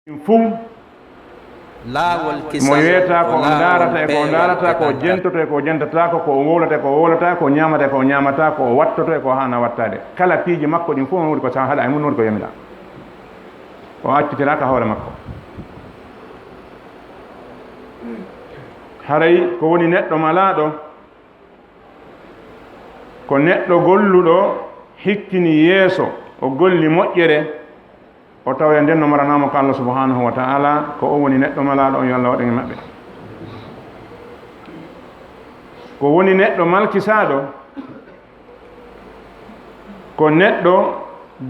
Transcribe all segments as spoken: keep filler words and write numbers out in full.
Ɗin fow, laawol mo kisal yeetaa ko o ndaarata e ko o ndaarataa, ko o jentoto e ko o jentataako, ko o wowlata e ko o wowlataa, ko o ñaamata e ko o ñaamataa, ko o wattoto e ko o haana wattaade. Kala piiji makko ɗin fof no woodi ko sa haɗa e mum, no woodi ko yamiraa. O accitiraaka hoore makko. Haray ko woni neɗɗo malaaɗo, ko neɗɗo golluɗo, hikkini yeeso, o golli moƴƴere, o tawoya nden no maranaamo ka Allah subhanahu wa ta'ala. Ko o woni neɗɗo malaaɗo on, yo Allah waɗ en e maɓɓe. Ko woni neɗɗo malkisaaɗo, ko neɗɗo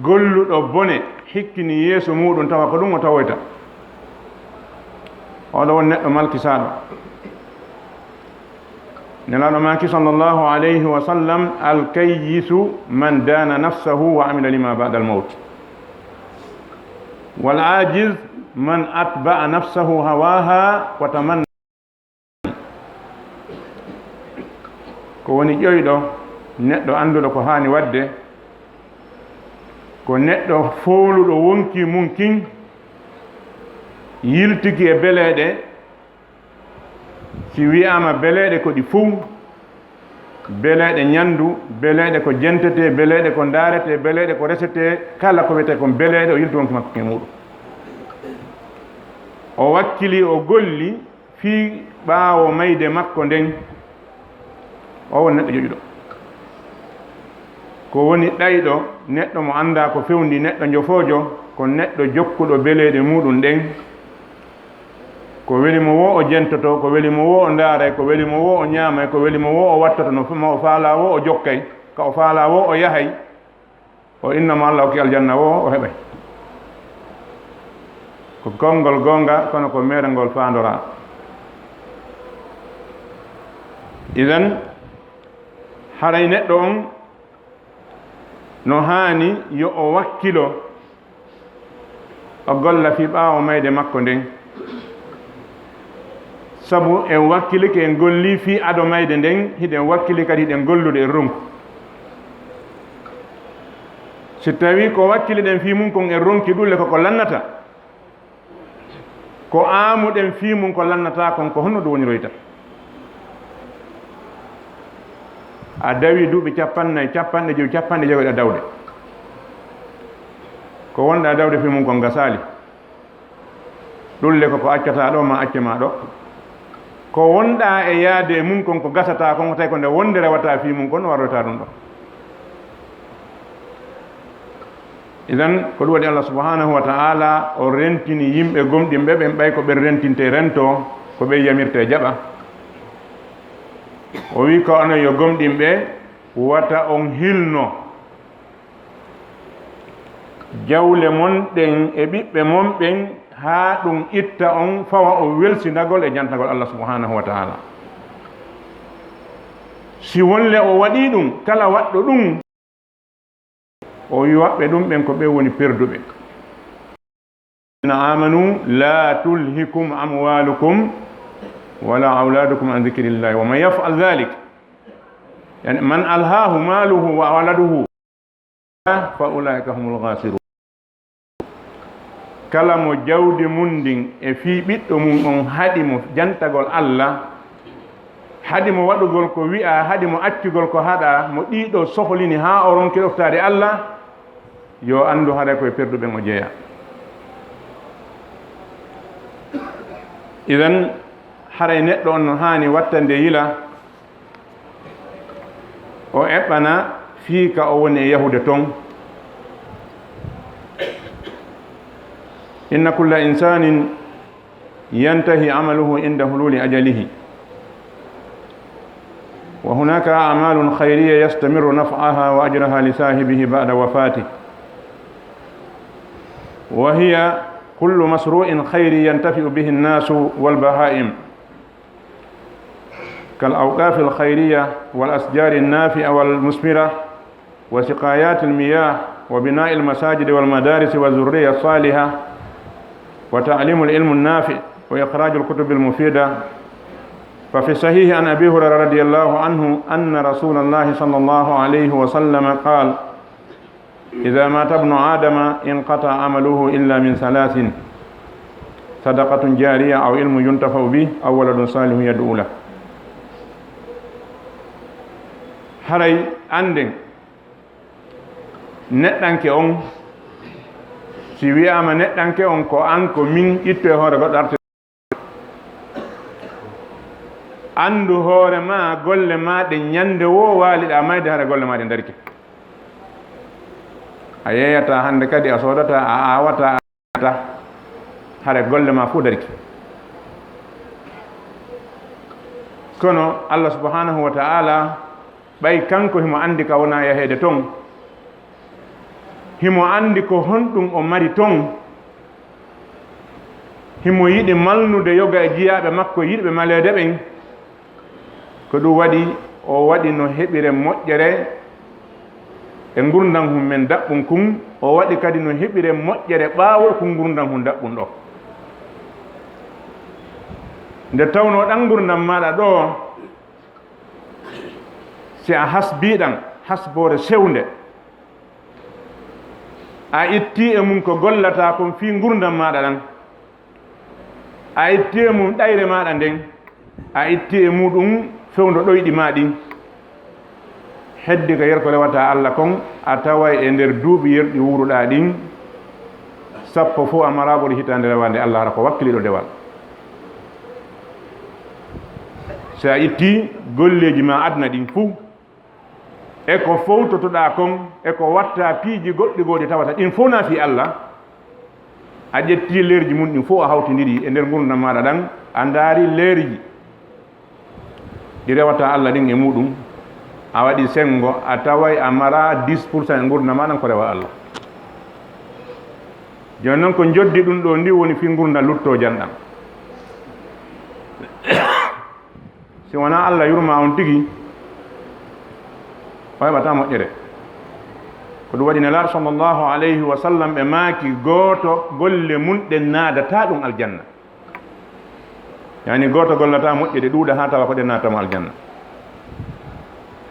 golluɗo bone, hikkini yeeso muuɗum tawa ko ɗum o tawoyta. Oɗo woni neɗɗo malkisaaɗo. Nelaaɗo maaki sallallahu alayhi wa sallam, "Al kayyisu man dana nafsahu wa amila lima ba'da al mawt. Wal ajiz man atba'a nafsahu hawaha wa tamanna." Ko woni ƴoyɗo, neɗɗo annduɗo ko haani waɗde, ko neɗɗo fooluɗo wonkii mum kin, yiltiki e beleeɗe, Si wiyaama beleeɗe ko ɗi fow, beleeɗe ñanndu, beleeɗe ko jentetee, beleeɗe ko ndaaretee, beleeɗe ko resetee, kala ko wiyetee kon beleeɗe, o yilti wonki makko e muuɗum. O wakkili, o golli fii ɓaawo mayde makko nden, o woni neɗɗo ƴoƴuɗo. Ko woni ɗayɗo, neɗɗo mo anndaa ko fewndi, neɗɗo njofoojo, ko neɗɗo jokkuɗo beleeɗe muuɗum ɗen. Ko weli mo woo o jentoto, ko weli mo woo o ndaaray, ko weli mo woo o ñaamay, ko weli mo woo o wattoto, no fa-, mo o faalaa woo o jokkay, ka o faalaa woo o yahay, o inna mo Allah okki aljanna woo o heɓay. Ko konngol goonga, kono ko meere ngol faandoraa. Idan, haray neɗɗo on no haani yo o wakkilo, o golla fii ɓaawo mayde makko nden. Sabu en wakkilike, en golli fii ado mayde nden, hiɗen wakkili kadi hiɗen gollude en ronku. Si tawii ko wakkiliɗen fii mun kon en ronki ɗun le ko ko lannata, ko aamuɗen fii mun ko lannataa kon, ko honno ɗun woniroyta? A dawii duuɓi cappannayi, capanɗe jowi, capanɗe jeego ɗa dawde. Ko wonɗaa dawde fii mun kon gasaali. Ɗun le ko ko accataa ɗoo, maa acce maa ɗoo. Ko wonɗaa e yaade e mun kon ko gasataa kon, ko tawi ko nde wonde rewataa fii mun kon, no waroytaa ɗun ɗoo. Idan, ko ɗun waɗi Allah subhanahu wa ta'ala o rentini yimɓe gomɗinɓe ɓen, ɓay ko ɓen rentinte rento, ko ɓen yamirte jaɓa. O wi'i ka onon yo gomɗinɓe, wata on hilno jawle mon ɗen e ɓiɓɓe mon ɓen, haa ɗun itta on fawa on welsindagol e jantagol Allah subhanahu wa ta'ala. Si wonle o waɗii ɗun, kala waɗɗo ɗun, o wi'i waɓɓe ɗun ɓen ko ɓen woni perduɓe. Amanu la tulhikum amwalukum wala auladukum an dhikrillahi wa man yaf'al dhalik, yani man alhahu maluhu wa waladuhu fa ulaika humul khasirun. Kala mo jawdi mun ndin e fii ɓiɗɗo mun on haɗi mo jantagol Allah, haɗi mo waɗugol ko wi'aa, haɗi mo accugol ko haɗaa, mo ɗii ɗoo sohlini haa o ronki ɗoftaade Allah, yo anndu haray ko e perduɓe ɓen o jeyaa. Idan, haray neɗɗo on no haani wattande yila, o eɓɓana fii ka o woni e yahude ton. Inna kulla insanin yantahi amaluhu inda hululi ajalihi. Wa hunaka amalun khayriya yastamiru naf'aha wa ajraha li sahibihi ba'da wafati. Wa hiya kullu masru'in khayri yantafi'u bihi an-nasu wal baha'im. كالأوقاف الخيرية والأشجار النافعة والمثمرة وسقايات المياه وبناء المساجد والمدارس والذرية الصالحة وتعليم العلم النافع وإخراج الكتب المفيدة. ففي الصحيح عن أبي هريرة رضي الله عنه أن رسول الله صلى الله عليه وسلم قال: إذا مات ابن آدم انقطع عمله إلا من ثلاث: Sadaqatun jariya aw ilmun yuntafa'u bi aw waladun salihun yad'u la. Haray annden neɗɗanke on, si wi'aama neɗɗanke on ko an, ko min, itto e hoore goɗɗo, arte. Anndu hoore maa, golle maa ɗen, ñannde woo waaliɗaa mayde, hara golle maa ɗen darike. A yeeyataa hannde kadi, a soodataa, a aawataa, a aawataa, hara golle maa fof darike. Kono Allah subhanahu wa ta'ala, ɓay kanko himo anndi ka wonaa yaheede ton, himo anndi ko honɗum o mari ton, himo yiɗi malnude yoga e jiyaaɓe makko yiɗɓe maleede ɓen. Ko ɗum waɗi o waɗi no heɓiren moƴƴere e ngurndan hun men daɓɓun kun, o waɗi kadi no heɓiren moƴƴere ɓaawo kun ngurndan hun daɓɓun ɗo. Nde tawnoo ɗan ngurndan maaɗa ɗo, si a hasbii ɗan hasboore sewnde, a ittii e mun ko gollataa kon fii ngurndan maaɗa ɗan, a ittii e mun ɗayre maaɗa nden, a ittii e muɗum fewndo ɗoyɗi maa ɗin, heddi ko yer ko rewataa Alla kon, a taway e nder duuɓi yerɗi wuuruɗaa ɗin, sappo fof a maraa ɓuri hitaande rewaande Alla, hara ko wakkiliiɗo dewal. Si a ittii golleeji maa aduna ɗin fuu, e ko fowtotoɗaa kon, e ko wattaa piiji goɗɗi goo ɗi tawata ɗin fof na fii Alla, a ƴettii leerji mun ɗin fof a hawtindiri e nder ngurndan maaɗa ɗan, a ndaari leerji ɗi rewataa Alla ɗin e muɗum, a waɗi senngo, a taway a maraa dix pour cent e ngurndan maaɗa ɗan ko rewa Alla. Jooni non ko njoddi ɗum ɗoo ndi woni fii ngurndan luttoojan ɗan. Si wonaa Alla yurmaa on tigi, o heɓataa moƴƴere. Ko ɗum waɗi Nelaaɗo sallallahu alayhi wa sallam ɓe maaki gooto golle mun ɗen naadataa ɗum aljanna. Yaani gooto gollataa moƴƴe ɗe ɗuuɗa haa tawa ko ɗen naatata mo aljanna.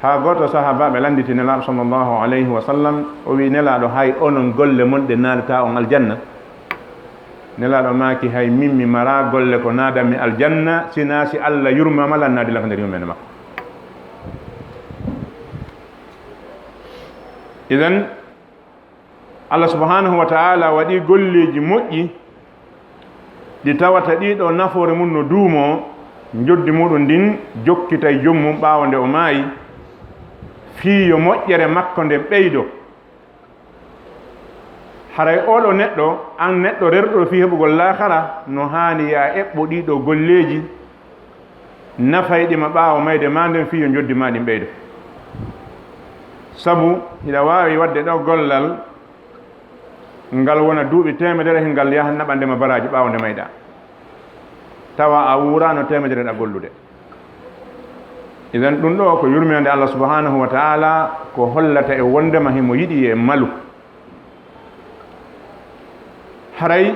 Haa gooto sahaabaaɓe lannditi Nelaaɗo sallallahu alayhi wa sallam, o wi'i, "Nelaaɗo, hay onon golle mon ɗe naadataa on aljanna?" Nelaaɗo maaki, "Hay min mi maraa golle ko naadanmi aljanna, sinaa si Alla yurmaama lan naadi lan ka nder yurmeende makko." Idan, Alla subhanahu wa ta'ala waɗi golleeji moƴƴi ɗi tawata ɗii ɗoo nafoore mun no duumoo, njoddi muɗum ndin jokkitay joom mum ɓaawo nde o maayi, fii yo moƴƴere makko nden ɓeydo. Haray oo ɗoo neɗɗo, an neɗɗo rerɗo fii heɓugol laakara, no haani yo a eɓɓo ɗii ɗoo golleeji nafayɗi ma ɓaawo mayde maa nden fii yo njoddi maa ɗin ɓeydo. Sabu hiɗa waawi waɗde ɗoo gollal ngal wona duuɓi teemedere, hingal yaha naɓande ma baraaji ɓaawo nde mayɗaa. Tawa a wuuraano teemedere ɗa gollude. Idan ɗum ɗoo ko yurmeende Allah subhanahu wa ta'ala, ko hollata e wondema himo yiɗi e malu. Haray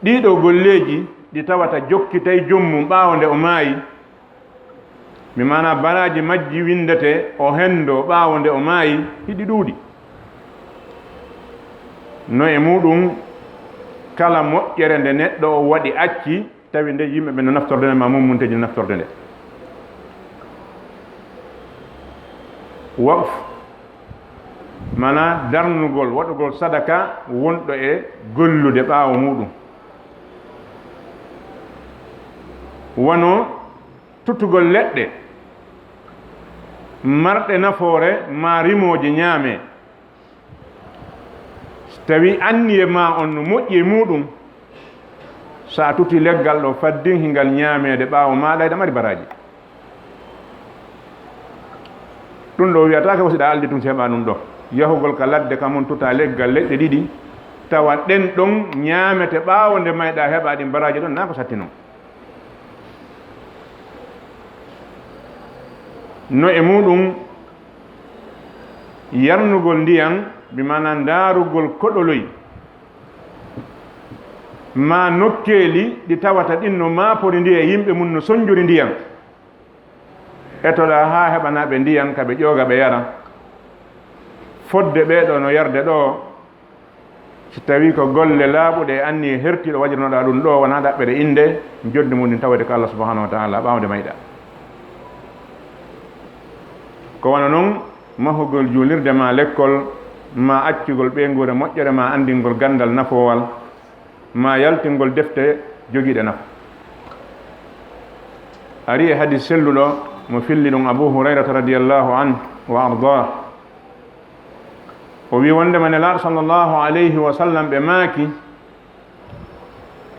ɗii ɗoo golleeji ɗi tawata jokkitay joom mum ɓaawo nde o maayi, mi maana baraaji majji winndete o henndo ɓaawo nde o maayi, hiɗi ɗuuɗi. No e muɗum kala moƴƴere nde neɗɗo o waɗi acci, tawi nde yimɓe ɓe no naftorde nde, ma mummunteeji no naftorde nde. Waqf, mana darnugol, waɗugol sadaka wonɗo e gollude ɓaawo muɗum. Wano tuttugol leɗɗe marɗe nafoore ma rimooje ñaamee. Si tawi anniye ma on no moƴƴi e muɗum, sa tuti leggal ɗo faddin hingal ñaameede ɓaawo maaɗa, hiɗa mari baraaji. Ɗum ɗo wiyataake ko si ɗa aldi tun si heɓa ɗum ɗo. Yahugol ka ladde ka mun tuta leggal leɗɗe ɗiɗi, tawa ɗen ɗon ñaamete ɓaawo nde mayɗa heɓa ɗin baraaji ɗon, na ko satti non. No e muɗum yarnugol ndiyan, bi maana ndaarugol koɗoloy, ma nokkeeli ɗi tawata ɗin no maapori ndiyan e yimɓe mum no sonjori ndiyan, etoɗa haa heɓana ɓe ndiyan ka ɓe ƴooga ɓe yara, fodde ɓee ɗo no yarde ɗo, Si tawii ko golle laaɓuɗe e anniye hertiiɗo waɗirnoɗaa ɗum ɗoo, wonaa ɗaɓɓere innde, joddi mum ndin taweede ko Allah subhanahu wa ta'ala ɓaawo nde mayɗaa. Ko wano non mahugol juulirde maa lekkol, maa accugol ɓeynguure moƴƴere, maa anndingol ganndal nafoowal, maa yaltingol defte jogiiɗe nafa. Ari e hadis selluɗo mo filli ɗum Abu Hurayrata radiyallahu anhu wa ardaah. O wii wondema Nelaaɗo sallallahu alayhi wa sallam ɓe maaki,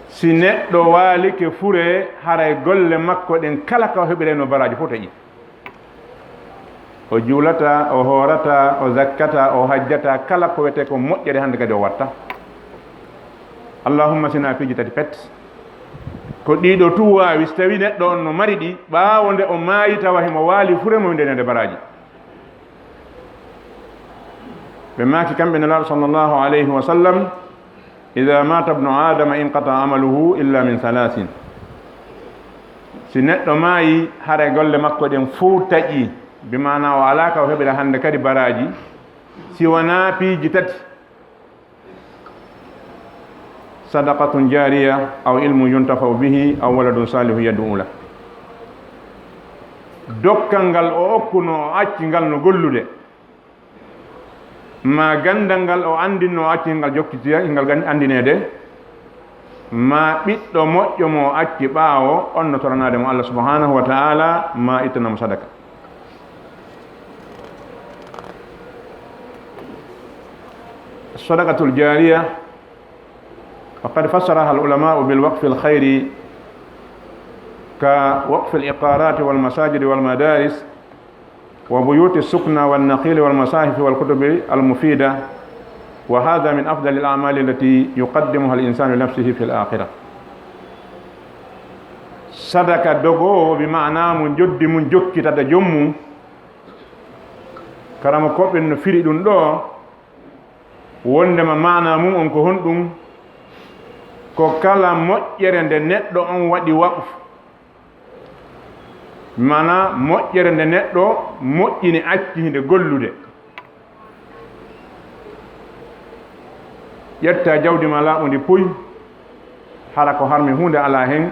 si neɗɗo waalike fure, haray golle makko ɗen kala ka o heɓirayno baraaji fof taƴi. O juulata, o hoorata, o zakkata, o hajjata, kala ko wiyetee ko moƴƴere hannde kadi o watta. Allahumma, sinaa piiji tati pet. Ko ɗiɗo tun waawi, si tawii neɗɗo on no mari ɗi, ɓaawo nde o maayi tawa himo waali fure mo nde nde baraaji. Ɓe maaki kamɓe Nelaaɗo sallallahu alayhi wa sallam, "Idaa maata ibnu Aadama inqata'a amaluhu illa min salaasin." Si neɗɗo maayi, haray golle makko ɗen fow taƴi, bi maanaa o alaa ka o heɓira hannde kadi baraaji, si wanaa piiji tati. Sadaqatun jaariya, aw ilmun yuntafa'u bihi, aw waladun saalihun yad'u lah. Dokkal ngal o okkuno, o acci ngal no gollude, maa ganndal ngal o anndinno, o acci ngal jokkitiya, ngal gan-, anndineede, maa ɓiɗɗo moƴƴo mo o acci ɓaawo, on no toranaade mo Allah subhanahu wa ta'ala, maa ittana mo sadaka. الصدقة الجارية، وقد فسرها العلماء بالوقف الخيري كوقف العقارات والمساجد والمدارس وبيوت السكنى والنخيل والمصاحف والكتب المفيدة، وهذا من أفضل الأعمال التي يقدمها الإنسان لنفسه في الآخرة. Sadaka dogoowo, bi maanaa mo njoddi mun jokkitata jom mun, karamokooɓe no firi ɗum ɗoo, wondema maanaa mun on ko honɗum? Ko kala moƴƴere nde neɗɗo on waɗi waqf, maanaa moƴƴere nde neɗɗo moƴƴini, acci hinde gollude, ƴetta jawdi maa laaɓundi puy, hara ko harmi huunde alaa hen,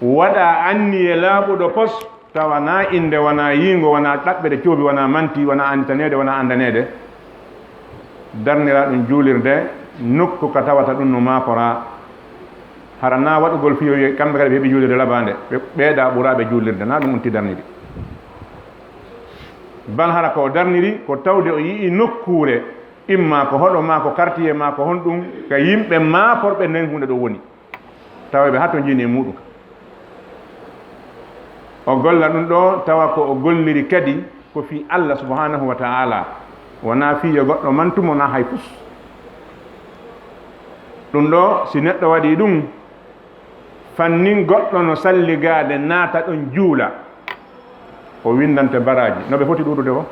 waɗa anniye laaɓuɗo pos, tawa na innde, wona yiingo, wona ɗaɓɓere coobi, wona manti, wona annditaneede, wona anndaneede. Darnira ɗum juulirde, nokku ka tawata ɗum no maakoraa. Hara na waɗugol fiyo, wi'e kamɓe kadi ɓe heɓi juulirde labaande, ɓe ɓeeɗa ɓuraaɓe juulirde, na ɗum on ti darniri. Bal hara ko o darniri, ko tawde o yi'i nokkuure, imma ko hoɗo, maa ko quartier, maa ko honɗum, ka yimɓe maakorɓe nden huunde ɗo woni. Tawa ɓe hatonjini e muɗum. O golla ɗum ɗo, tawa ko o golliri kadi ko fii Allah subhanahu wa ta'ala. Wonaa fii yo goɗɗo mantu mo na hay fus. Ɗum ɗo, si neɗɗo waɗii ɗum, fannin goɗɗo no salligaade naata ɗon juula, o winndante baraaji no ɓe foti ɗuuɗude o.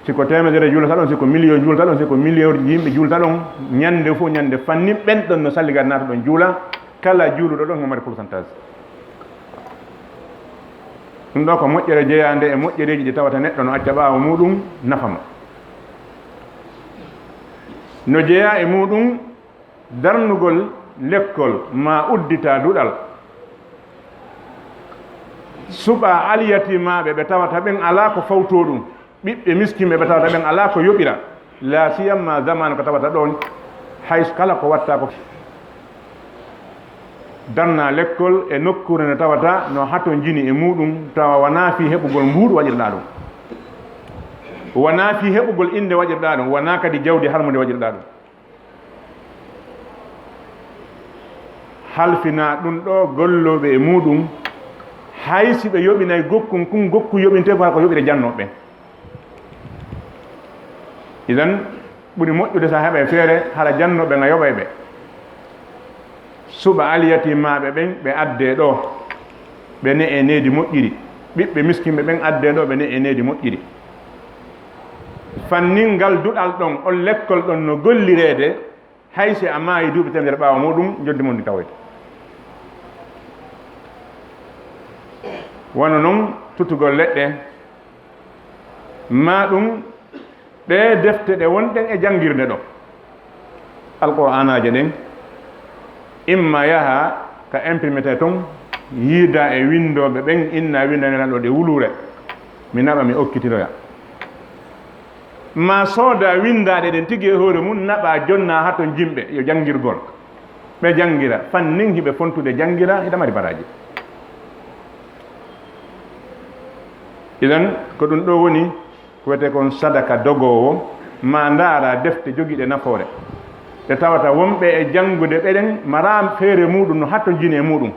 Si ko teemedere juulata ɗon, si ko miliyon juulata ɗon, si ko miliyon yimɓe juulata ɗon, ñannde fof ñannde, fannin ɓen ɗon no salligaade naata ɗon juula, kala juuluɗo ɗon no mari pourcentage. Ɗum ɗo ko moƴƴere jeyaande e moƴƴereeji ɗi tawata neɗɗo no acca ɓaawo muɗum nafa mo. No jeyaa e muɗum darnugol lekkol maa uddita duɗal, suɓa alyatimaaɓe ɓe tawata ɓen alaa ko fawtoo ɗum, ɓiɓɓe miskinɓe ɓe tawata ɓen alaa ko yoɓira, laa siyammaa zamaanu ko tawata ɗoon, hay kala ko watta ko darna lekkol e nokkuure nde tawata no hatonjini e muɗum, tawa wonaa fii heɓugol mbuuɗu waɗirɗaa ɗum, wonaa fii heɓugol innde waɗirɗaa ɗum, wonaa kadi jawdi harmunde waɗirɗaa ɗum. Halfinaa ɗum ɗo gollooɓe e muɗum, hay si ɓe yoɓinay gokkun kun, gokku yoɓintee ko hara ko yoɓira jannooɓe ɓen. Idan, ɓuri moƴƴude si a heɓay feere, hara jannooɓe ɓen a yoɓay ɓe. Suɓa alyatimaaɓe ɓen, ɓe addee ɗo, ɓe ne'ee needi moƴƴiri. Ɓiɓɓe miskinɓe ɓen addee ɗo, ɓe ne'ee needi moƴƴiri. Fannin ngal duɗal ɗon, on lekkol ɗon no gollireede, hay si a maayi duuɓi teemedere ɓaawo muɗum, njoddi mon ndi tawoyta. Wano non tuttugol leɗɗe, maa ɗum Ɗee defte ɗe wonɗen e janngirde ɗo, Alqur'aanaaje ɗen, imma yaha ka imprimete ton, yiida e winndooɓe ɓen, inna winndanee ɗo ɗe wuluure, mi naɓa, mi okkitiroya. Maa sooda winndaaɗe ɗen tigi e hoore mun, naɓa, jonna haa ton jimɓe, yo janngirgol. Ɓe janngira, fannin hiɓe fontude janngira, hiɗa mari baraaji. Idan, ko ɗum ɗo woni ko wiyetee kon sadaka dogoowo, maa ndaara defte jogiiɗe nafoore. Ɗe tawata wonɓe e janngude ɓe ɗen maraa feere muuɗum no hattonjini e muuɗum.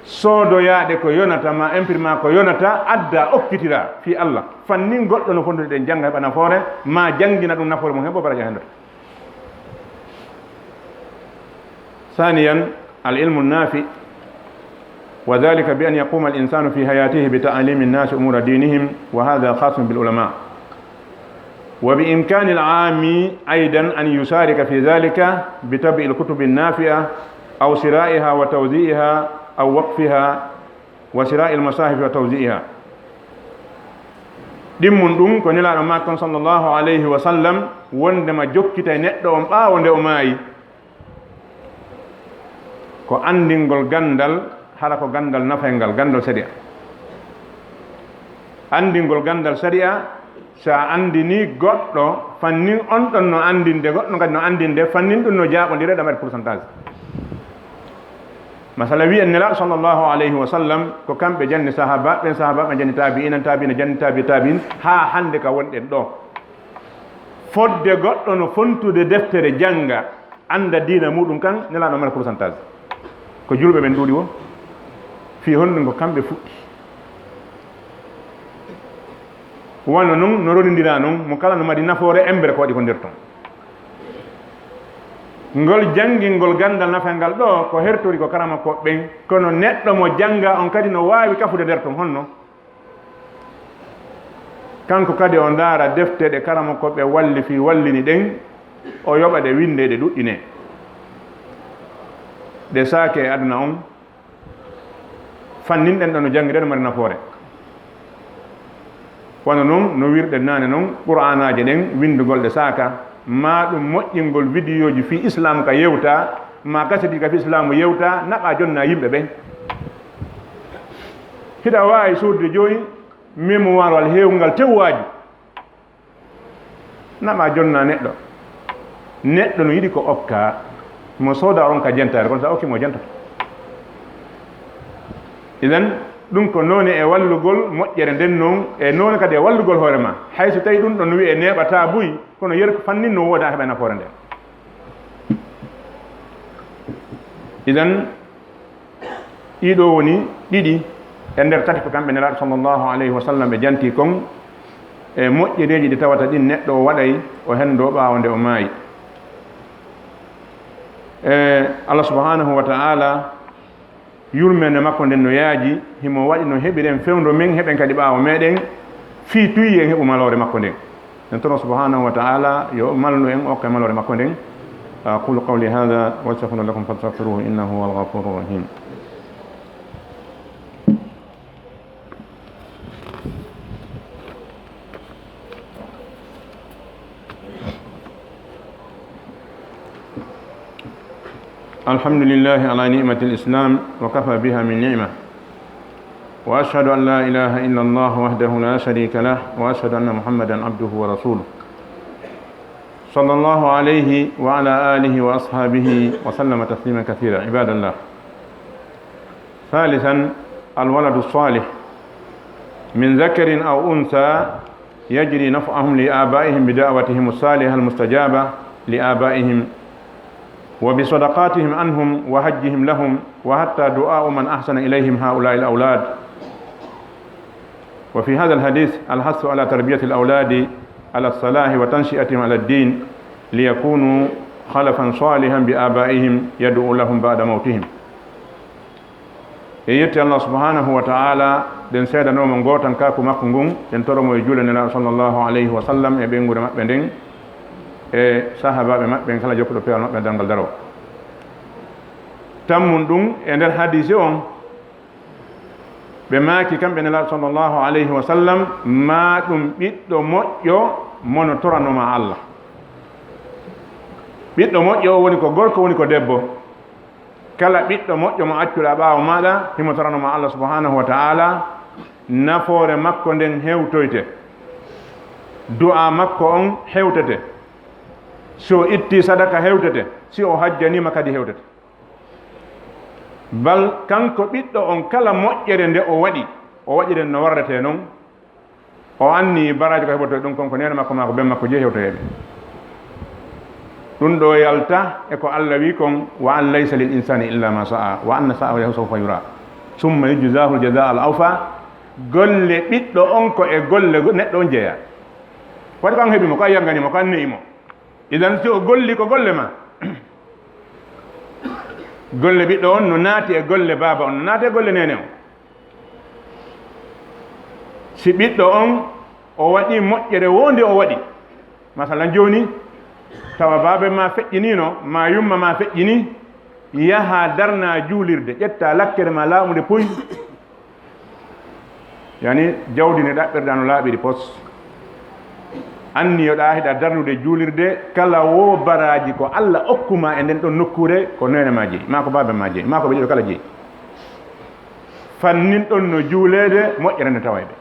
Soodoyaaɗe ko yonata, maa imprima ko yonata, adda, okkitira fii Allah. Fannin goɗɗo no fondude ɗen jannga heɓa nafoore, maa janngina ɗum nafoore mum heɓo baraaji hendo. ثانيا، العلم النافع، وذلك بأن يقوم الإنسان في حياته بتعليم الناس أمور دينهم، وهذا خاص بالعلماء. وبإمكان العام أيضا أن يشارك في ذلك بطبع الكتب النافعة أو شرائها وتوزيعها أو وقفها وشراء المصاحف وتوزيعها. Ɗimmun ɗum ko Nelaaɗo maakon sallallahu alayhi wa sallam wondema jokkitay neɗɗo on ɓaawo nde o maayi. Ko anndingol ganndal, hara ko ganndal nafayngal, ganndal sariya. Anndingol ganndal sariya, so a anndinii goɗɗo, fannin on ɗon no anndinde, goɗɗo kadi no anndinde, fannin ɗum no jaaɓondire, ɗa mari pourcentage. Masala, wiyen Nelaaɗo sallallahu alayhi wa sallam, ko kamɓe janni sahaaba, ɓen sahaaba ɓe janni taabi'iina, taabi'iina janni taabi taabi'iin, haa hannde ka wonɗen ɗo. Fodde goɗɗo no fontude deftere jannga, annda diina muuɗum kan, Nelaaɗo mara pourcentage. Ko julɓe ɓen ɗuuɗi wo? Fii honɗum ko kamɓe fuɗɗi? Wano non no ronindira non, mo kala no mari nafoore, embere ko waɗi ko nder ton. Ngol janngingol ganndal nafayngal ɗo, ko hertori ko karamokooɓe ɓen, kono neɗɗo mo jannga on kadi no waawi kafude nder ton. Honno? Kanko kadi o ndaara defte ɗe karamokooɓe wallifi, wallini ɗen, o yoɓa ɗe, winndee ɗe, ɗuɗɗinee. Ɗe saake e aduna on, fannin ɗen ɗo no janngireede mari nafoore. Wano non no wirɗen naane non, Qur'aanaaje ɗen, winndugol ɗe saaka, maa ɗum moƴƴingol vidiyooji fii Islaam ka yewta, maa kaseti ka fii Islaamu yewta, naɓa jonna yimɓe ɓen. Hiɗa waawi soodde jooni mémoire walla heewungal tewwaaju. Naɓa jonna neɗɗo. Neɗɗo no yiɗi ko okka, mo sooda on ka jentaare, kono sa okki mo jentoto. Idan, ɗum ko noone e wallugol moƴƴere nden non, e noone kadi e wallugol hoore ma. Hay so tawi ɗum ɗon no wi'e neeɓataa buy, kono yer ko fannin no wooda heɓa nafoore nden. Idan, ɗiɗo woni ɗiɗi e nder tati ko kamɓe Nelaaɗo sallallahu alayhi wa sallam ɓe janti kon, e moƴƴereeji ɗi tawata ɗin neɗɗo o waɗay o henndo ɓaawo nde o maayi. E Allah subhanahu wa ta'ala, yurmeende makko nden no yaaji, himo waɗi no heɓiren fewndo men, heɓen kadi ɓaawo meɗen, fii tuyi en heɓu maloore makko nden. En toro subhanahu wa ta'ala yo malnu en, okka maloore makko nden. أقول قولي هذا وأستغفر الله لكم فاستغفروه إنه هو الغفور الرحيم. الحمد لله على نعمة الإسلام وكفى بها من نعمة. وأشهد أن لا إله إلا الله وحده لا شريك له، وأشهد أن محمدا عبده ورسوله، صلى الله عليه وعلى آله وأصحابه وسلم تسليما كثيرا. عباد الله، ثالثا، الولد الصالح من ذكر أو أنثى يجري نفعهم لآبائهم بدعوتهم الصالحة المستجابة لآبائهم، وبصدقاتهم عنهم وحجهم لهم، وحتى دعاء من أحسن إليهم هؤلاء الأولاد. وفي هذا الحديث الحث على تربية الأولاد على الصلاح وتنشئتهم على الدين ليكونوا خلفا صالحا بآبائهم يدعو لهم بعد موتهم. E yetti Allah subhanahu wa ta'ala, ɗen seedanooma gootankaaku makko ngun, ɗen toromo e juule Nelaaɗo sallallahu alayhi wa sallam e ɓeynguure maɓɓe nden, e sahaabaaɓe maɓɓe ɓen kala jokkuɗo peewal maɓɓe darngal daroo. Tammun ɗum e nder hadiisi on, ɓe maaki kamɓe Nelaaɗo sallallahu alayhi wa sallam, maa ɗum ɓiɗɗo moƴƴo mo no toranomaa Allah. Ɓiɗɗo moƴƴo o woni ko gorko, woni ko debbo. Kala ɓiɗɗo moƴƴo mo accuɗaa ɓaawo maaɗa, himo toranomaa Allah subhanahu wa ta'ala, nafoore makko nden hewtoyte. Du'a makko on hewtete. Si o itti sadaka hewtete, si o hajjaniima kadi hewtete. Bal kanko ɓiɗɗo on kala moƴƴere nde o waɗi, o waɗiren no warretee non. O anni baraaji ko heɓoto ɗum kon ko neene makko maa ko ben makko jeyi hewtoyeeɓe. Ɗum ɗo yalta e ko Allah wi kon, "Wa an laysa lil insani illa ma sa'a, wa anna sa'yahu sawfa yura, summa yujzahu al jaza al awfa." Golle ɓiɗɗo on ko e golle go-, neɗɗo on jeeya. Waɗi ko an heɓi mo, ko an yangani mo, ko an ne'i mo. Idan si o golli ko golle ma. Golle ɓiɗɗo on no naati e golle baaba on, no naati e golle neene on. Si ɓiɗɗo on o waɗi moƴƴere wonde o waɗi, masalan jooni, tawa baaba ma feƴƴiniino, ma yumma ma feƴƴini, yaha darna juulirde, ƴetta lakkere ma laaɓunde puy. Yani, jawdi ndi ɗaɓɓirɗaa no laaɓiri pos. Anniyoɗaa hiɗa darnude juulirde, kala wo baraaji ko Allah okkuma e nden ɗon nokkuure, ko neene ma jeyi, maa ko baaba ma jeyi, maa ko ɓe ɗiɗo kala jeyi. Fannin ɗon no juuleede, moƴƴere nde tawa e ɓe.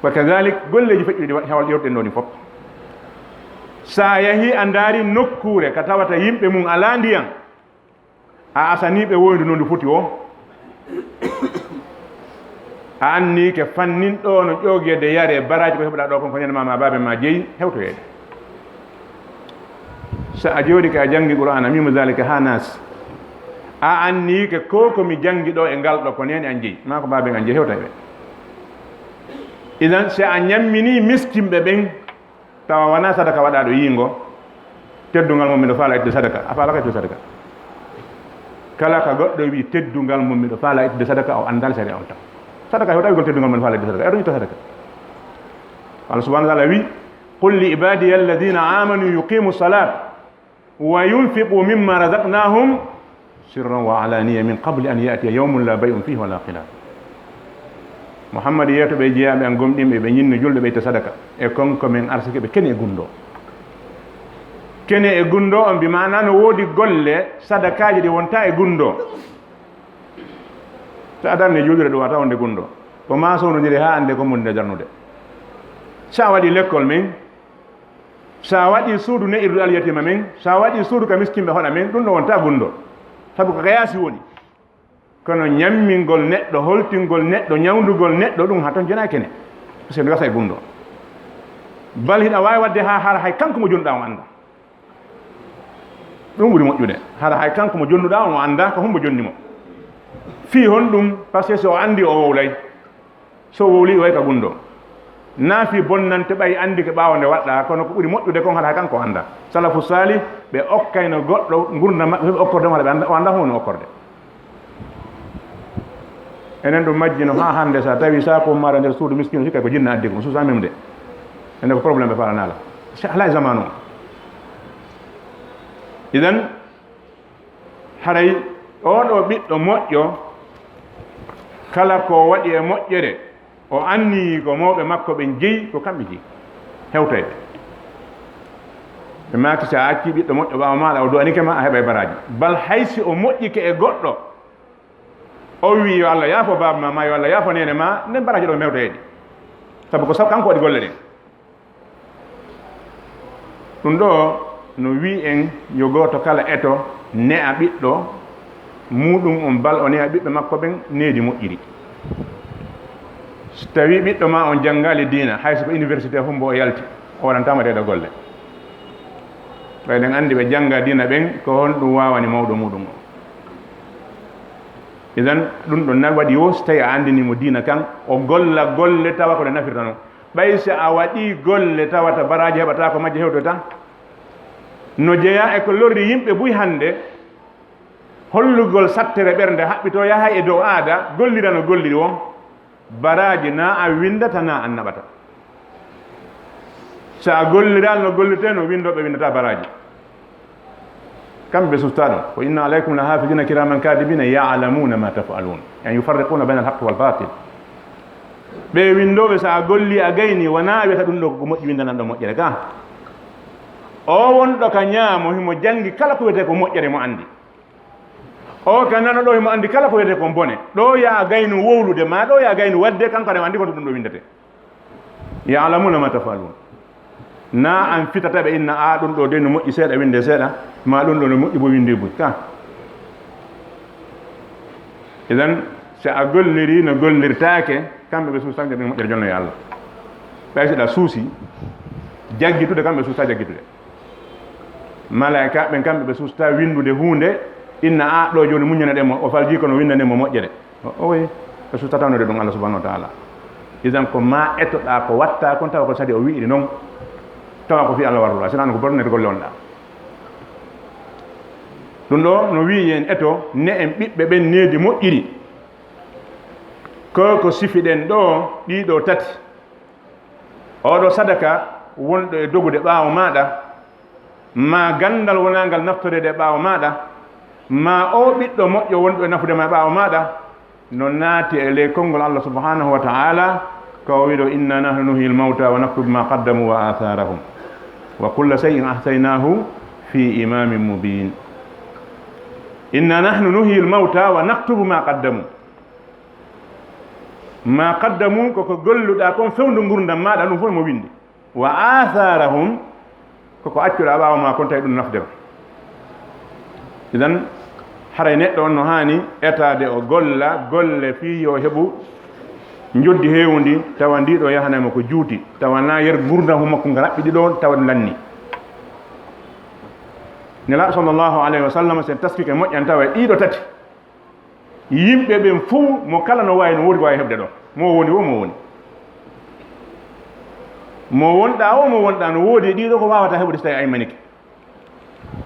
Wa kadalik, golleeji feƴƴuɗi ɗi wa-, hawal ƴewtuɗen ɗo ni fof. Sa yahi a ndaari nokkuure ka tawata yimɓe mum alaa ndiyan, a asanii ɓe woyndu no ndu foti o. A anniike fannin ɗo no ƴoogeede yaree baraaji ko heɓuɗaa ɗo kon ko neene ma, ma baabe ma jeyi hewtoyeede. So a jooɗike a janngi Qur'aana, miimo zaalika haa naas, a anniike ko ko mi janngi ɗo e ngal ɗo ko neene an jeyi, maa ko baaben an jeyi, hewta e ɓe. Idan, si a ñamminii miskinɓe ɓen, tawa wanaa sadaka waɗaaɗo yiingo, teddungal mum miɗo faala ittude sadaka, a faalaaka ittude sadaka. Kala ka goɗɗo wii teddungal mum miɗo faala ittude sadaka, o anndaali sariya on tan. Sadaka hewta wiigol teddungal mum miɗo faala ittude sadaka, e ɗon itta sadaka. Allah subhanahu wa ta'ala wii, "Qul li ibadiya alladhina amanu yuqimu salat wa yunfiqu mimma razaqnahum sirran wa alaniya min qabli an ya'tiya yawmun la bay'un fihi wa la khilal." Muhammad, yeeto ɓe jeyaaɓe an gomɗinɓe, ɓe ñinno julde, ɓe itta sadaka e kon ko men arsike ɓe kene e gunndoo. Kene e gunndoo on, bi maana no woodi golle sadakaaji ɗi wonta e gunndoo. So a darni juulire ɗum wata wonde gunndoo. Ko maa sownodiri haa annde ko mun nde darnude. So a waɗi lekkol men, so a waɗi suudu ne'irdu alyatiima men, so a waɗi suudu ka miskinɓe hoɗa men, ɗum ɗo wonta gunndoo. Sabu ko ka yaasi woni. Kono ñammingol neɗɗo, holtingol neɗɗo, ñawndugol neɗɗo, ɗum haa toon jonaa kene. Parce que no gasa e gunndoo. Bal hiɗa waawi waɗde haa hara hay kanko mo jonnuɗaa on annda. Ɗum ɓuri moƴƴude. Hara hay kanko mo jonnuɗaa on o annda ko hombo jonni mo. Fii honɗum? Parce que so o anndi o wowlay. So wowli, o way ka gunndoo. Naa fii bonnante ɓay anndi ko ɓaawo nde waɗɗaa, kono ko ɓuri moƴƴude kon hara kanko annda. Salafu saalih, ɓe okkayno goɗɗo ngurndan maɓɓe, ɓe okkorde mo hara ɓe annda, o annda hono okkorde. Enen ɗum majjino haa hannde, so a tawi saako maaro nder suudu miskiino, hikka ko jinna addi ɗum, suusa memde. Enen ko problème ɓe faalanaala. Si alaa e zamanu o. Idan, haray oo ɗoo ɓiɗɗo moƴƴo, kala ko waɗi e moƴƴere, o anniyii ko mawɓe makko ɓen jeyi, ko kamɓe jeyi. Hewtay ɓe. Ɓe maaki, si a accii ɓiɗɗo moƴƴo ɓaawo maaɗa, o du'anike ma, a heɓay baraaji. Bal hay si o moƴƴike e goɗɗo, o wii, "Yo Allah yaafo baaba ma, ma yo Allah yaafo neene ma," nden baraaji ɗo hewtay ɗi. Sabu ko sabu kanko waɗi golle ɗen. Ɗum ɗo no wii en yo gooto kala eto ne'a ɓiɗɗo muuɗum on, bal o ne'a ɓiɓɓe makko ɓen needi moƴƴiri. So tawii ɓiɗɗo ma on janngaali diina, hay so ko université hombo o yalti, o waɗantaama ɗee ɗoo golle. Ɓay ɗen anndi ɓe jannga diina ɓen, ko honɗum waawani mawɗo muuɗum o? Idan, ɗum ɗo na waɗi wo, so tawii a anndini mo diina kan, o golla golle tawa ko ɗe nafirta non. Ɓay si a waɗii golle tawata baraaji heɓataako majje hewtoyta, no jeyaa e ko lorri yimɓe buy hannde, hollugol sattere ɓernde haɓɓitoo yahay e dow aada, gollira no golliri won, baraaji na a winndata na a naɓata. So a golliraali no gollirtee no winndooɓe winndata baraaji. Kamɓe ɓe susta ɗum. "Wa inna alaykum la hafidina kiraman katibina ya'lamuna ma taf'alun." Yani yufarriquna bayna al-haqqi wal batil. Ɓe winndooɓe, so a gollii, a gaynii, wonaa a wiyata ɗum ɗo ko moƴƴi, winndanan ɗo moƴƴere ka. O wonɗo ka ñaamo, himo janngi kala ko wiyetee ko moƴƴere, mo anndi. O ka nano ɗo, himo anndi kala ko wiyetee ko bone. Ɗo ya gaynu wowlude, ma ɗo ya gaynu waɗde, kanko aɗa anndi ko ɗum ɗo winndetee. Ya'lamuna ma taf'alun. Na an fitata ɓe, inna a ɗum ɗo de no moƴƴi seeɗa, winnde seeɗa, ma ɗum ɗo no moƴƴi bo, winnde buy ka. Idan, si a golliri no gollirtaake, kamɓe ɓe suusa tan ɓe moƴƴere, jonno yo Allah. Ɓay si ɗa suusi jaggitude, kamɓe suusa jaggitude. Malaa'ika ɓen, kamɓe ɓe suusta winndude huunde, inna a ɗo jooni muññana ɗen mo, o faljii kono winnda nden mo moƴƴere. O, o wi, ɓe suusta tawnude ɗum Allah subhanahu wa ta'ala. Idan ko ma etoɗaa ko watta kon, tawa ko sadi o wi'iri non, tawa ko fii Allah warlula, sinaa ko bonnude golle on ɗa. Ɗum ɗo no wi'i en eto, ne en ɓiɓɓe ɓen needi moƴƴiri. Ko ko sifiɗen ɗo, ɗiɗo tati. Oɗo sadaka wonɗo e dogude ɓaawo maaɗa, ma ganndal wonangal naftoreede e ɓaawo maaɗa, ma o ɓiɗɗo moƴƴo wonɗo e nafude ma e ɓaawo maaɗa, no naati e ley konngol Allah subhanahu wa ta'ala, ka o wi'i ɗo, "Inna nahnu nuhyil mawta wa naktubu ma qaddamu wa atharahum. Wa kulla shay'in ahsaynahu fi imamin mubin." Inna nahnu nuhyil mawta wa naktubu ma qaddamu. Ma qaddamu, ko ko golluɗaa kon fewndu ngurndan maaɗa, ɗum fof mo winndi. Wa atharahum, ko ko accuɗaa ɓaawo ma kon, tawi ɗum nafde ma. Idan, haray neɗɗo on no haani etaade o golla golle fii yo heɓu njoddi heewundi, tawa ndi ɗo yahanay mo ko juuti, tawa na yer ngurndan makko nga raɓɓiɗi ɗo, tawa ɗum lanni. Nelaaɗo sallallahu alayhi wa sallam, sen taskike moƴƴan, tawa e ɗiɗo tati. Yimɓe ɓen fow, mo kala no waawi, no woodi ko waawi heɓde ɗo. Mo woni wo, mo woni. Mo wonɗaa wo, mo wonɗaa, no woodi e ɗiɗo ko waawata heɓude so tawi aymanike.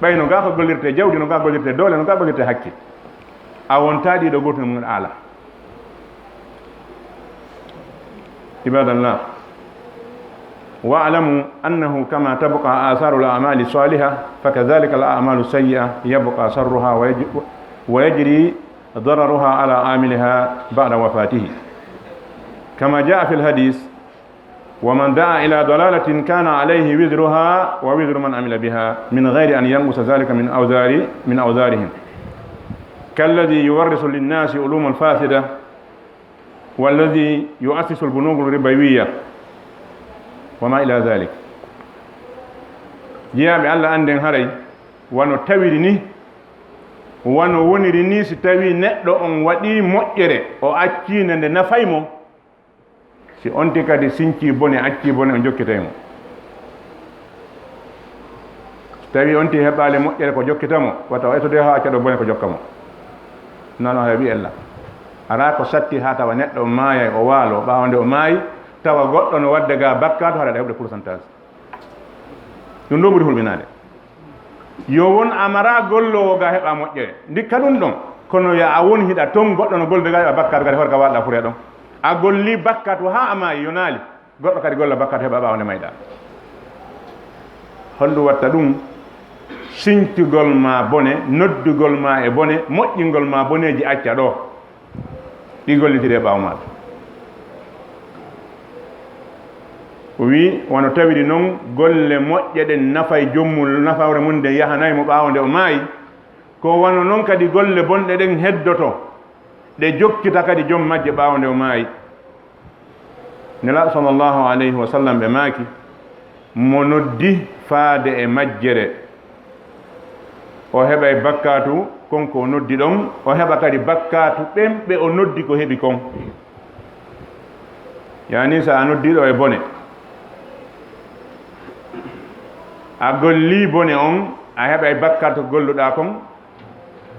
Ɓay no gaa ko gollirte jawdi, no gaa gollirte doole, no gaa gollirte hakke. A wontaa ɗiɗo gooto mum ala. عباد الله، واعلموا أنه كما تبقى آثار الأعمال الصالحة، فكذلك الأعمال السيئة يبقى شرها ويج-، ويجري ضررها على عاملها بعد وفاته. كما جاء في الحديث، "ومن دعا إلى ضلالة كان عليه وزرها ووزر من عمل بها من غير أن ينقص ذلك من أوزار، من أوزارهم." كالذي يورث للناس علوما فاسدة، والذي يؤسس البنوك الربوية وما إلى ذلك. Jiyaaɓe Allah, annden haray wano tawiri ni, wano woniri ni, si tawii neɗɗo on waɗii moƴƴere, o accii nde, nde nafay mo, si on ti kadi sincii bone, accii bone, o jokkitay mo. So tawii on ti heɓaali moƴƴere, ko jokkita mo, wata o etode haa acca ɗo bone ko jokka mo. Nano hay wi ella. Araa ko satti haa tawa neɗɗo maayay, o waalo, ɓaawo nde o maayi, tawa goɗɗo no waɗde ga bakkaatu, haɗa heɓde pourcentage. Ɗum ɗo ɓuri hulɓinaade. Yo won a maraa golloowo ga heɓa moƴƴere. Ndikka ɗum ɗon. Kono ya a won hiɗa ton, goɗɗo no gollude ga heɓa bakkaatu, kadi hoore ka waɗɗa fure ɗon. A golli bakkaatu haa a maayi, yonaali. Goɗɗo kadi golla bakkaatu heɓa ɓaawo nde mayɗa. Honɗum watta ɗum? Sincugol ma bone, noddugol ma e bone, moƴƴingol ma boneeji acca ɗo. Ɗi gollitiri e ɓaawo maɗa. O wi, wano tawiri non, golle moƴƴe ɗen nafay joom mum, nafaure mum nden yahanay mo ɓaawo nde o maayi. Ko wano non kadi golle bonɗe ɗen heddoto, ɗe jokkita kadi joom majje ɓaawo nde o maayi. Nelaaɗo sallallahu alayhi wa sallam ɓe maaki, mo noddi faade e majjere, o heɓay bakkaatu kon ko o noddi ɗon, o heɓa kadi bakkaatu ɓen ɓe o noddi ko heɓi kon. Yaani, so a noddiiɗo e bone, a gollii bone on, a heɓay bakkaatu ko golluɗaa kon.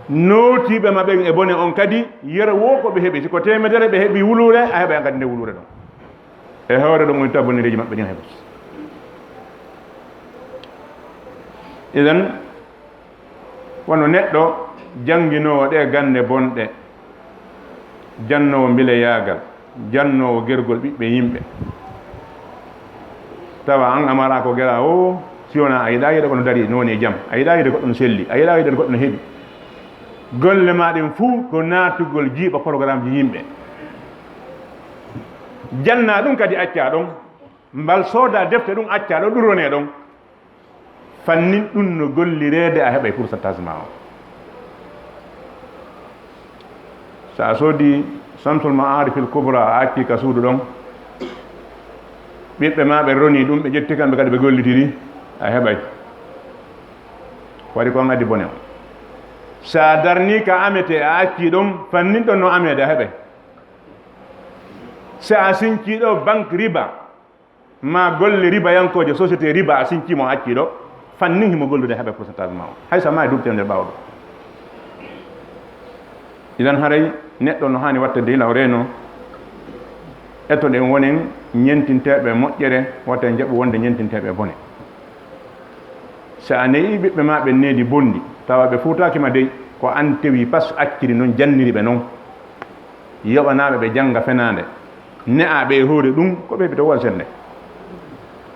Nootiiɓe ma ɓen e bone on kadi, yero wo ko ɓe heɓi. Si ko teemedere ɓe heɓi wuluure, a heɓay kadi nde wuluure ɗon. E hoore ɗon woni tabbonireeji maɓɓe ɗin heɓa. Idan, wano neɗɗo jannginoowo ɗee gannde bonɗe, jannoowo mbileyaagal, jannoowo gergol ɓiɓɓe yimɓe. Tawa an a maraa ko geraa o, si wonaa a yiɗaa yiɗa ko no darii noon e jam, a yiɗaa yiɗa goɗɗo no selli, a yiɗaa yiɗa goɗɗo no heɓi. Golle maa ɗen fuu ko naatugol jiiɓa programmeji yimɓe. Janna ɗum kadi accaa ɗon, mbal sooda defte ɗum accaa ɗon, ɗum ronee ɗon. Fannin ɗum no gollireede, a heɓay pourcentage ma o. So a soodi Samsul Ma'arifil Kubra, a acci ka suudu ɗon, ɓiɓɓe ma ɓe ronii ɗum, ɓe ƴetti kamɓe kadi ɓe gollitiri, a heɓay. Waɗi ko an addi bone o. So a darnii ka ametee, a acci ɗon, fannin ɗon no ameede, a heɓay. So a sincii ɗo banque riba, ma golle ribayankooje, société riba, a sincii mo, a acci ɗo, fannin himo gollude, heɓay pourcentage ma o. Hay so a maayi duuɓi teemedere ɓaawo ɗum. Idan haray neɗɗo no haani wattande yila o reeno. Etoɗen wonen ñentinteeɓe moƴƴere, wata en jaɓu wonde ñentinteeɓe bone. So a ne'i ɓiɓɓe ma ɓe needi bonndi, tawa ɓe fuutaaki ma dey, ko an tewi pas acciri non, janniri ɓe non. Yoɓanaaɓe ɓe jannga fenaande, ne'aa ɓe e hoore ɗum, ko ɓe heɓi to won sennde.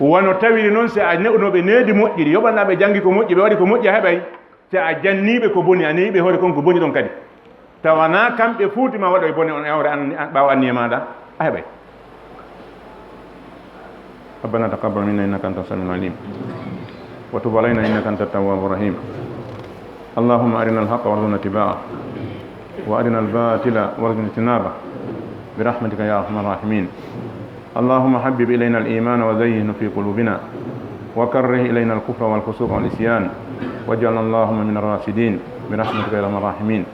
Wano tawiri non, so a ne'unoo ɓe needi moƴƴiri, yoɓanaaɓe janngi ko moƴƴi, ɓe waɗi ko moƴƴi, a heɓay. So a janniiɓe ko boni, a ne'i ɓe hoore kon ko boni ɗon kadi. Tawa na kamɓe fuuti ma waɗoy bone on e hoore an, an, ɓaawo anniye maaɗa, a heɓay. ربنا تقبل منا إنك أنت السميع العليم، وتب علينا إنك أنت التواب الرحيم. اللهم أرنا الحق وارزقنا اتباعه، وأرنا الباطل وارزقنا اجتنابه، برحمتك يا أرحم الراحمين. اللهم حبب إلينا الإيمان وزينه في قلوبنا، وكره إلينا الكفر والفسوق والعصيان، واجعلنا اللهم من الراشدين، برحمتك يا أرحم الراحمين.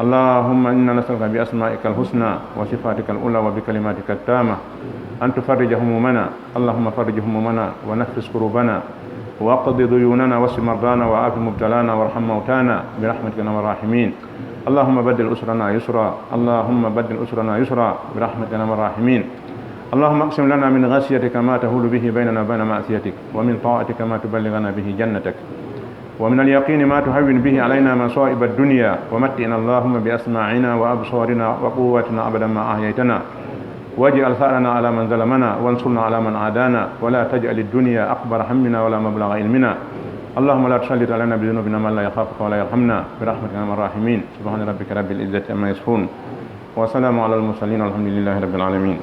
اللهم إنا نسألك بأسمائك الحسنى وصفاتك العلى وبكلماتك التامة أن تفرج همومنا. اللهم فرج همومنا ونفس كروبنا واقض ديوننا واشف مرضانا وعاف مبتلانا وارحم موتانا برحمتك يا أرحم الراحمين. اللهم بدل أسرنا يسرا. اللهم بدل أسرنا يسرا برحمتك يا أرحم الراحمين. اللهم اقسم لنا من خشيتك ما تحول به بيننا وبين معصيتك، ومن طاعتك ما تبلغنا به جنتك، ومن اليقين ما تهون به علينا مصائب الدنيا، ومتعنا اللهم بأسماعنا وأبصارنا وقواتنا أبدا ما أحييتنا، واجعل ثأرنا على من ظلمنا، وانصرنا على من عادانا، ولا تجعل الدنيا أكبر همنا ولا مبلغ علمنا. اللهم لا تسلط علينا بذنوبنا من لا يخافك ولا يرحمنا، برحمتك يا أرحم الراحمين. سبحان ربك رب العزة عما يصفون، وسلام على المرسلين، والحمد لله رب العالمين.